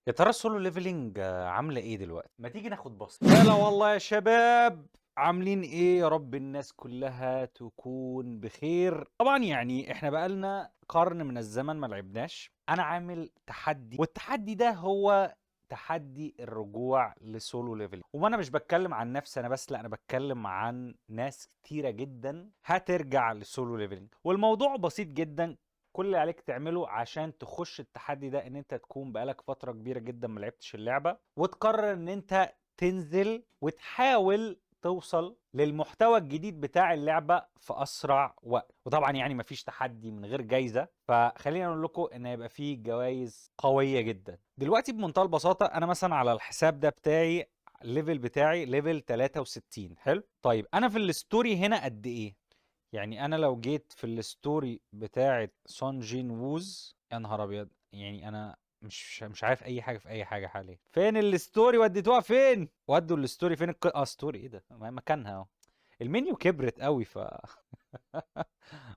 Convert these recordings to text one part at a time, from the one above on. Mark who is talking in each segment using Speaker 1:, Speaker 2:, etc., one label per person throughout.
Speaker 1: يا ترى ال Solo Leveling عاملة ايه دلوقتي؟ ما تيجي ناخد بص. هلا والله يا شباب، عاملين ايه؟ يا رب الناس كلها تكون بخير. طبعا يعني احنا بقالنا قرن من الزمن ما لعبناش. انا عامل تحدي، والتحدي ده هو تحدي الرجوع ل Solo Leveling. وانا مش بتكلم عن نفسي انا بس، لا انا بتكلم عن ناس كتيرة جدا هترجع ل Solo Leveling. والموضوع بسيط جدا، كل اللي عليك تعمله عشان تخش التحدي ده ان انت تكون بقالك فترة كبيرة جدا ما لعبتش اللعبة، وتقرر ان انت تنزل وتحاول توصل للمحتوى الجديد بتاع اللعبة في أسرع وقت. وطبعا يعني مفيش تحدي من غير جايزة، فخلينا نقول لكم ان هيبقى فيه جوائز قوية جدا. دلوقتي بمنتهى البساطة انا مثلا على الحساب ده بتاعي، ال level بتاعي level 63. حلو. طيب انا في ال story هنا قد ايه؟ يعني انا لو جيت في ال story بتاعه سون جين ووز، يا نهار ابيض، يعني انا مش عارف اي حاجة في اي حاجة حاليا. فين ال story؟ وديتوها فين؟ ودوا ال story فين؟ Story ايه ده؟ مكانها اهو. المنيو كبرت قوي ف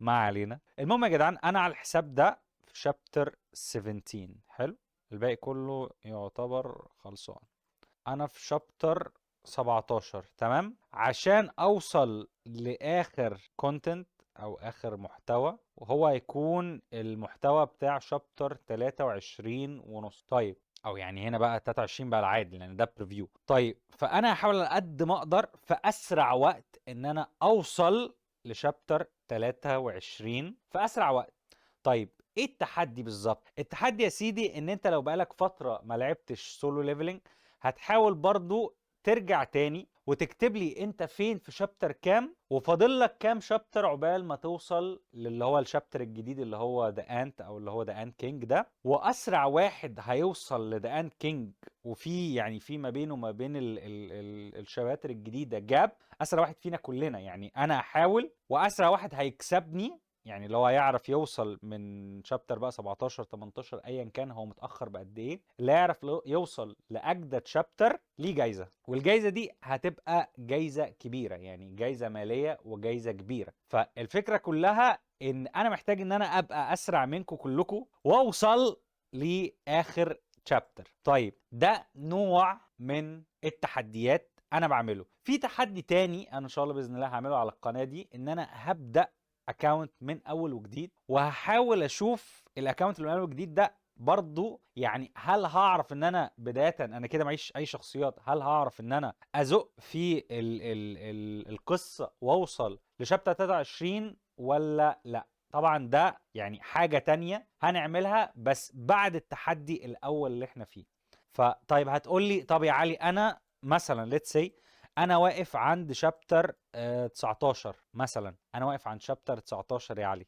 Speaker 1: ما علينا. المهم يا جدعان انا على الحساب ده في chapter 17. حلو، الباقي كله يعتبر خلصان. انا في chapter 17. تمام. عشان اوصل لاخر content او اخر محتوى، وهو هيكون المحتوى بتاع chapter 23 ونص. طيب او يعني هنا بقى 23 بقى العادي لان ده preview. طيب فانا هحاول على قد ما اقدر في اسرع وقت ان انا اوصل ل chapter 23 في اسرع وقت. طيب ايه التحدي بالظبط؟ التحدي يا سيدي ان انت لو بقالك فترة ما لعبتش Solo Leveling، هتحاول برضو ترجع تاني وتكتب لي انت فين في chapter كام، وفاضل لك كام chapter عقبال ما توصل للي هو ال chapter الجديد اللي هو The Ant، او اللي هو The Ant King ده. واسرع واحد هيوصل ل The Ant King، وفي يعني في ما بينه وما بين الشباتر الجديدة gap، اسرع واحد فينا كلنا، يعني انا هحاول، واسرع واحد هيكسبني، يعني اللي هو هيعرف يوصل من chapter بقى 17 18 ايا كان هو متاخر بقد ايه، اللي هيعرف يوصل لاجدد chapter ليه جايزة، والجايزه دي هتبقى جايزة كبيرة، يعني جايزة ماليه وجايزه كبيرة. فالفكرة كلها ان انا محتاج ان انا ابقى اسرع منكم كلكم واوصل لاخر chapter. طيب ده نوع من التحديات انا بعمله. في تحدي تاني انا ان شاء الله باذن الله هعمله على القناة دي، ان انا هبدا account من اول وجديد، وهحاول اشوف ال account اللي من اول وجديد ده برضو، يعني هل هعرف ان انا بداية، انا كده معيش اي شخصيات، هل هعرف ان انا ازق في ال ال ال القصة واوصل ل chapter 23 ولا لا؟ طبعا ده يعني حاجة تانية هنعملها بس بعد التحدي الاول اللي احنا فيه. فطيب هتقول لي طب يا علي انا مثلا let's say انا واقف عند chapter 19 مثلا، انا واقف عند chapter 19 يا علي،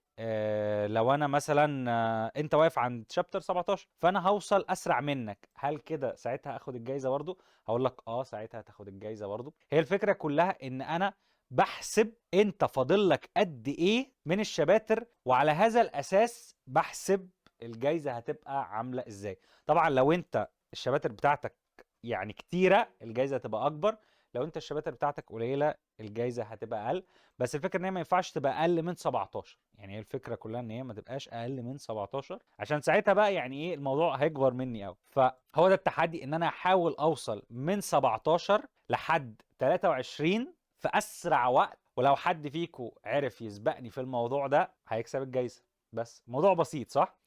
Speaker 1: لو انا مثلا انت واقف عند chapter 17، فانا هوصل اسرع منك، هل كده ساعتها اخد الجايزة برضو؟ هقول لك ساعتها هتاخد الجايزة برضو. هي الفكرة كلها ان انا بحسب انت فاضل لك قد ايه من الشباتر، وعلى هذا الاساس بحسب الجايزة هتبقى عامله ازاي. طبعا لو انت الشباتر بتاعتك يعني كتيرة الجايزة هتبقى اكبر، لو انت الشباتر بتاعتك قليله الجايزة هتبقى اقل، بس الفكرة ان هي ما ينفعش تبقى اقل من 17. يعني هي الفكرة كلها ان هي ما تبقاش اقل من 17، عشان ساعتها بقى يعني ايه الموضوع هيكبر مني قوي. فهو ده التحدي، ان انا احاول اوصل من 17 لحد 23 في اسرع وقت، ولو حد فيكو عرف يسبقني في الموضوع ده هيكسب الجايزة. بس موضوع بسيط صح؟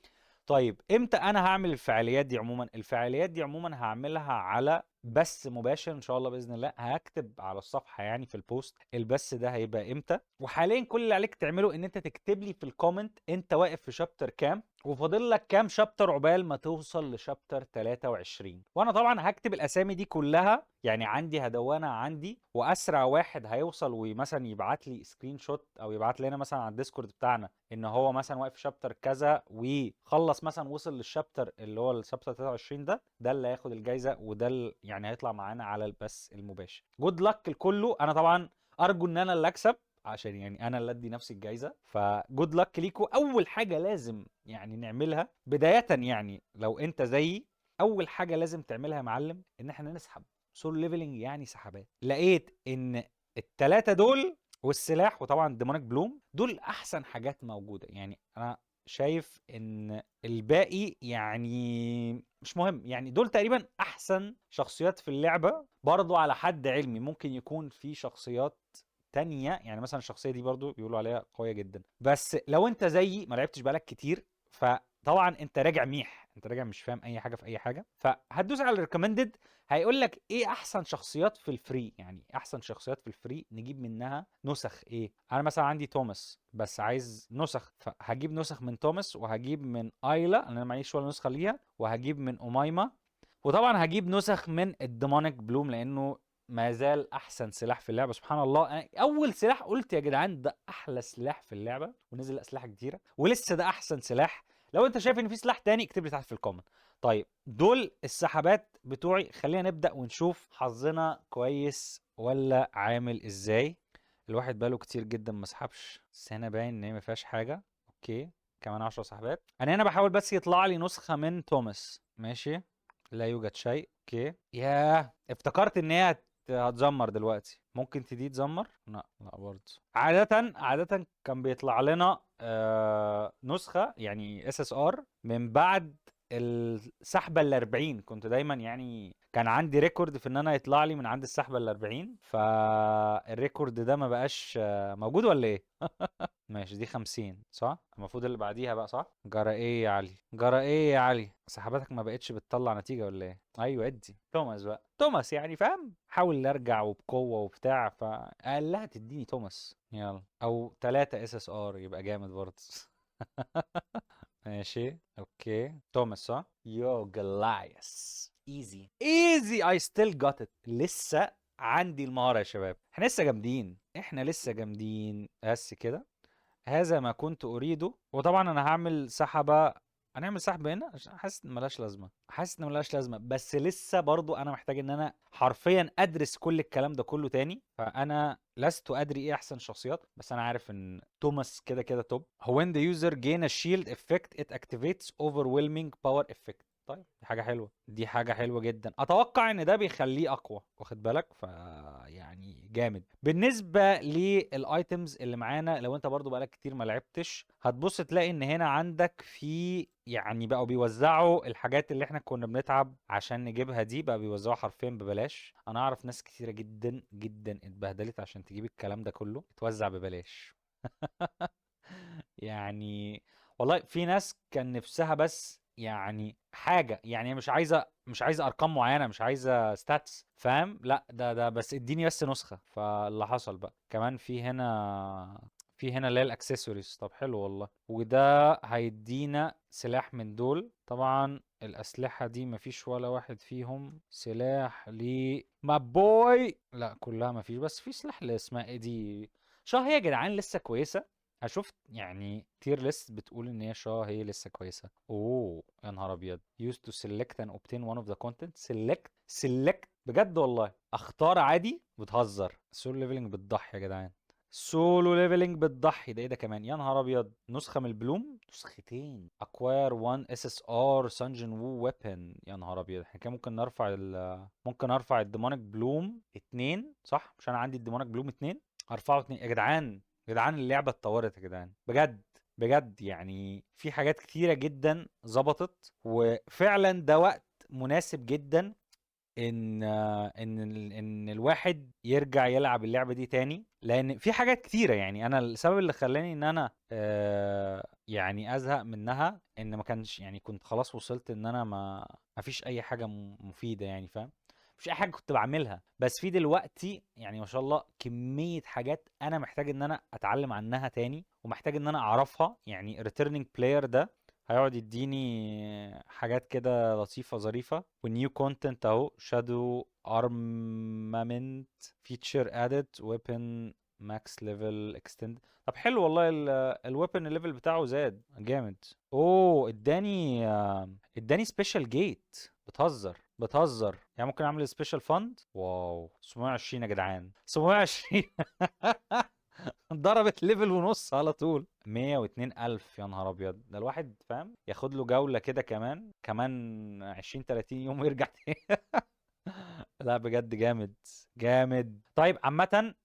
Speaker 1: طيب امتى انا هعمل الفعاليات دي عموما؟ الفعاليات دي عموما هعملها على بث مباشر ان شاء الله باذن الله، هكتب على الصفحة يعني في ال post البث ده هيبقى امتى. وحاليا كل اللي عليك تعمله ان انت تكتب لي في ال comment انت واقف في chapter كام، وفاضل لك كام chapter عقبال ما توصل ل chapter 23. وانا طبعا هكتب الاسامي دي كلها، يعني عندي هدونها عندي، واسرع واحد هيوصل ومثلا يبعت لي screenshot او يبعت لنا مثلا على ال Discord بتاعنا ان هو مثلا واقف في chapter كذا وخلص مثلا وصل لل chapter اللي هو ال chapter 23 ده، ده اللي هياخد الجايزة، وده يعني هيطلع معانا على البث المباشر. good luck لكله. انا طبعا ارجو ان انا اللي اكسب، عشان يعني انا اللي ادي نفسي الجايزة، ف good luck ليكو. اول حاجة لازم يعني نعملها بداية، يعني لو انت زيي، اول حاجة لازم تعملها يا معلم ان احنا نسحب Solo Leveling، يعني سحبات. لقيت ان التلاتة دول والسلاح وطبعا Demonic Bloom دول احسن حاجات موجودة. يعني انا شايف ان الباقي يعني مش مهم، يعني دول تقريبا احسن شخصيات في اللعبة. برضو على حد علمي ممكن يكون في شخصيات تانية، يعني مثلا الشخصية دي برضو بيقولوا عليها قوية جدا، بس لو انت زيي ما لعبتش بقالك كتير فطبعا انت راجع ميح، انت راجع مش فاهم اي حاجة في اي حاجة. فهتدوس على ال recommended هيقول لك ايه احسن شخصيات في ال free، يعني احسن شخصيات في ال free نجيب منها نسخ ايه. انا مثلا عندي توماس بس عايز نسخ، فهجيب نسخ من توماس، وهجيب من ايلا انا معيش ولا نسخه ليها، وهجيب من امايما، وطبعا هجيب نسخ من ال Demonic Bloom لانه ما زال احسن سلاح في اللعبة. سبحان الله، أنا اول سلاح قلت يا جدعان ده احلى سلاح في اللعبة، ونزل اسلحة كتيرة ولسه ده احسن سلاح. لو انت شايف ان في سلاح تاني اكتب لي تحت في ال comment. طيب دول السحبات بتوعي، خلينا نبدا ونشوف حظنا كويس ولا عامل ازاي. الواحد بقاله كتير جدا ما سحبش، بس هنا باين ان هي ما فيهاش حاجة. okay كمان 10 سحبات. انا هنا بحاول بس يطلع لي نسخه من توماس. ماشي، لا يوجد شيء. okay، ياه افتكرت ان هي هتزمر دلوقتي. ممكن تدي تزمر؟ لا لا برضه. عادة كان بيطلع لنا نسخة يعني SSR من بعد السحبة ال40. كنت دايما يعني كان عندي record في ان انا يطلع لي من عند السحبة ال40، فال record ده ما بقاش موجود ولا ايه؟ ماشي، دي 50 صح؟ المفروض اللي بعديها بقى صح؟ جرى ايه يا علي؟ جرى ايه يا علي؟ سحباتك ما بقتش بتطلع نتيجة ولا ايه؟ ايوه ادي توماس بقى، توماس يعني فاهم؟ حاول ارجع وبقوة وبتاع، فقال لها تديني توماس. يلا، او 3 SSR يبقى جامد برضه. ماشي okay، توماس صح؟ يو جلايس، easy easy، I still got it. لسه عندي المهارة يا شباب، احنا لسه جامدين، احنا لسه جامدين. بس كده، هذا ما كنت اريده. وطبعا انا هعمل سحبة، هنعمل سحب هنا عشان حاسس ان ملهاش لازمة، حاسس ان ملهاش لازمة، بس لسه برضو انا محتاج ان انا حرفيا ادرس كل الكلام ده كله تاني. فانا لست ادري ايه احسن شخصيات، بس انا عارف ان توماس كده كده top. هو when the user gain a shield effect it activates overwhelming power effect. طيب دي حاجة حلوة، دي حاجة حلوة جدا. اتوقع ان ده بيخليه اقوى، واخد بالك؟ ف يعني جامد. بالنسبة لل items اللي معانا، لو انت برضو بقالك كتير ما لعبتش هتبص تلاقي ان هنا عندك في يعني بقوا بيوزعوا الحاجات اللي احنا كنا بنتعب عشان نجيبها دي، بقى بيوزعوها حرفيا ببلاش. انا اعرف ناس كتيرة جدا جدا اتبهدلت عشان تجيب الكلام ده كله، اتوزع ببلاش. يعني والله في ناس كان نفسها بس يعني حاجة، يعني مش عايزة أرقام معينة، مش عايزة stats، فاهم؟ لا ده بس اديني بس نسخة. فاللي حصل بقى كمان في هنا اللي هي الاكسسوارز. طب حلو والله، وده هيدينا سلاح من دول. طبعا الأسلحة دي مفيش ولا واحد فيهم سلاح ل ما بوي، لا كلها مفيش، بس في سلاح اللي اسمها ايه دي، شاه يا جدعان لسه كويسة. اشوف يعني tier list بتقول ان هي شاه هي لسه كويسة. اوه يا نهار ابيض، use to select and obtain one of the content. select select بجد والله، اختار عادي. بتهزر. Solo Leveling بتضحي يا جدعان، Solo Leveling بتضحي. ده ايه ده كمان؟ يا نهار ابيض، نسخه من ال Bloom، نسختين، acquire 1 SSR Sung Jin Woo weapon. يا نهار ابيض، احنا كده ممكن نرفع ممكن ارفع ال Demonic Bloom 2 صح؟ مش انا عندي ال Demonic Bloom 2، هرفعه 2 يا جدعان. يا جدعان اللعبة اتطورت يا جدعان بجد بجد، يعني في حاجات كتيرة جدا ظبطت، وفعلا ده وقت مناسب جدا ان الواحد يرجع يلعب اللعبة دي تاني، لان في حاجات كتيرة. يعني انا السبب اللي خلاني ان انا يعني ازهق منها ان ما كانش، يعني كنت خلاص وصلت ان انا ما فيش اي حاجة مفيدة، يعني فاهم؟ مفيش اي حاجة كنت بعملها. بس في دلوقتي يعني ما شاء الله كمية حاجات انا محتاج ان انا اتعلم عنها تاني، ومحتاج ان انا اعرفها. يعني returning player ده هيقعد يديني حاجات كده لطيفة ظريفة، و new content اهو، shadow armament feature added، weapon max level extend. طب حلو والله، ال weapon ال level بتاعه زاد جامد. اوه اداني special gate. بتهزر بتهزر، يعني ممكن اعمل special fund. wow 720 يا جدعان، 720. ضربت level ونص على طول. 102,000 يا نهار ابيض. ده الواحد فاهم ياخد له جولة كده كمان 20 30 يوم ويرجع تاني. لا بجد جامد جامد. طيب عامة،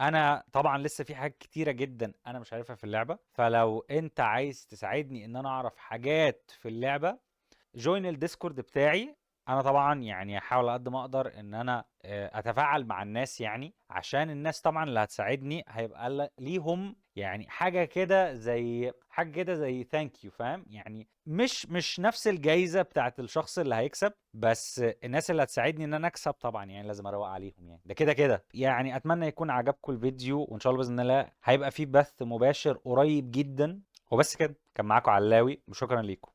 Speaker 1: انا طبعا لسه في حاجات كتيرة جدا انا مش عارفها في اللعبة، فلو انت عايز تساعدني ان انا اعرف حاجات في اللعبة join ال Discord بتاعي. انا طبعا يعني هحاول قد ما اقدر ان انا اتفاعل مع الناس، يعني عشان الناس طبعا اللي هتساعدني هيبقى ليهم يعني حاجة كده زي حاجة كده زي thank you، فاهم؟ يعني مش نفس الجايزة بتاعت الشخص اللي هيكسب، بس الناس اللي هتساعدني ان انا اكسب طبعا يعني لازم اروق عليهم يعني، ده كده كده. يعني اتمنى يكون عجبكم الفيديو، وان شاء الله باذن الله هيبقى فيه بث مباشر قريب جدا. وبس كده، كان معاكم علاوي وشكرا ليكم.